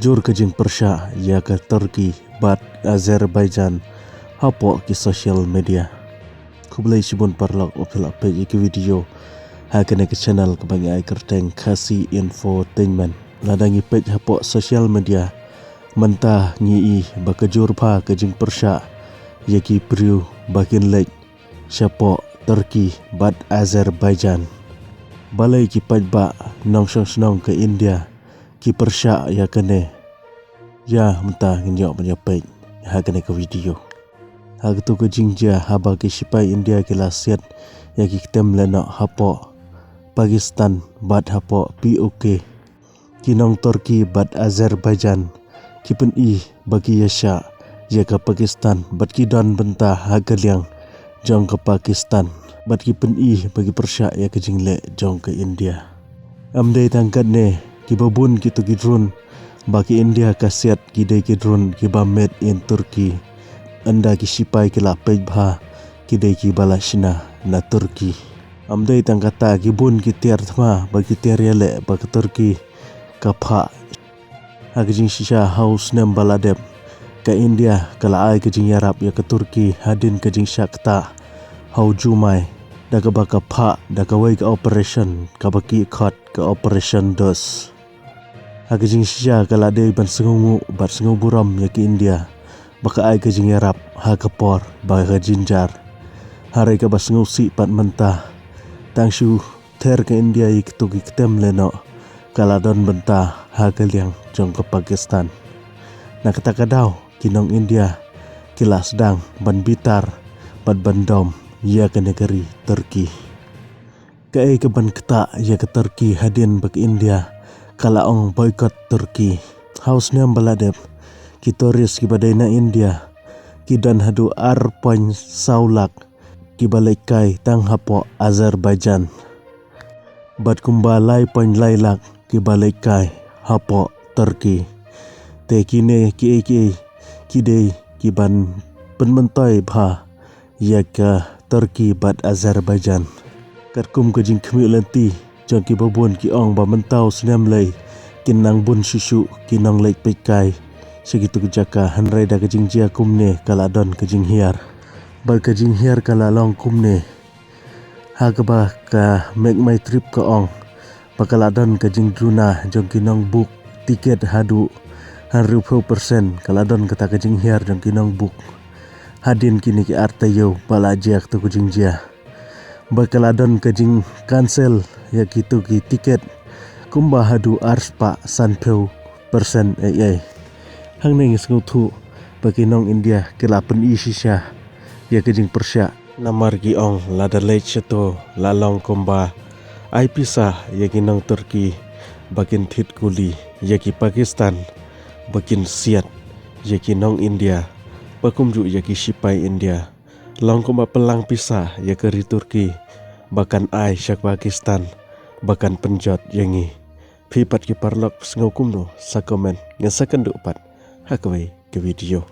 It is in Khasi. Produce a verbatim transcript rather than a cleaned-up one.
Jur ka jingpyrshah ïa ka Turkey bad Azerbaijan hapoh ki social media. Khublei shibun paralok ba phi la peit ïa ki video ha kane ka channel kaba ngi ai kyrteng Khasi Infotainment. Lada ngi peit hapoh social media mynta ngi i ba ka jur bha ka jingpyrshah ïa ki briew ba kin leit shapoh Turkey bad Azerbaijan. Balei ki paidbah nongshong shnong ka India ki pyrshah ïa kane? Ïa mynta ngin ïoh ban ïa peit ha kane ka video. Ha katu ka jingjia haba ki sipai India ki la siat ïa ki ktem lehnoh hapoh Pakistan bad hapoh P O K, ki nong Turkey bad Azerbaijan ki pyni ba ki ïasyah ïa ka Pakistan bad ki don bynta ha ka liang jong ka Pakistan bad ki pyni ba ki pyrshah ïa ka jingleh jong ka India. Ym dei tang katne, kiba bun kito ki drone ba ka India ka siat ki dei ki drone kiba made in Turkey. Ynda ki sipai ki la peit bha ki dei kiba la shna na Turkey. Ym dei tang kata, ki bun ki tiar thma ba ki tiar ïaleh ba ka Turkey ka phah. Ha ka jingshisha ha u snem ba la dep ka India ka la ai ka jingïarap ïa ka Turkey hadien ka jingshah ktah ha u Jumai da kaba ka phah da kawei ka operation kaba ki khot ka Operation Dos. Ha ka jingshisha ka la dei ban sngewnguh bad sngewburom ïa ka India ba ka ai ka jingïarap ha ka por ba ka jynjar. Hynrei kaba sngewsih pat mynta, tang shu ther ka India ïa kito ki ktem lehnoh ka la don bynta ha ka liang jong ka Pakistan. Na kata ka daw ki nong India ki la sdang ban bitar bad ban dom ïa kane ka ri Turkey. Kaei kaban ktah ïa ka Turkey hadien ba ka India ka la ong boycott Turkey? Ha u snem ba la dep ki tourist kiba dei na India ki don haduh ar point saw lak kiba leit kai tang hapoh Azerbaijan bad kumba lai point lai lak kiba leit kai hapoh Turkey. Te kine kiei kiei ki dei kiban pynmyntoi bha ïa ka Turkey bad Azerbaijan. Katkum ka jingkhmih lynti jong kiba bun ki ong ba mynta u snem lei kin nang bun shuh shuh ki nong leit peit kai sha kito ki jaka, hynrei da ka jingjia kumne ka la don ka jinghiar. Bad ka jinghiar ka la long kumne, ha kaba ka Make My Trip ka ong ba ka la don ka jingduna jong ki nong book tiket haduh hynriewphew percent, ka la don kata ka jinghiar jong ki nong book hadien kine ki ar taïew ba la jia katu ka jingjia. Bad ka la don ka jingcancel ïa kitu ki tiket kumba haduh arspah sanphew percent ei ei. Hangne ngi sngewthuh ba ki nong India ki la pyni shisha ïa ka jingpyrshah. Namar ki ong lada leit shato la long kumba ai pisa ïa ki nong Turkey ba kin thied kuli, ïa ki Pakistan ba kin siat ïa ki nong India, ba kumjuh ïa ki sipai India. Long kumba pynlang pisa ïa ka ri Turkey ba kan ai sha Pakistan ba kan pynjot ïa ngi. Phi pat ki paralok sngew kumno sa comment, ngan sa kynduh pat ha kawei ka video.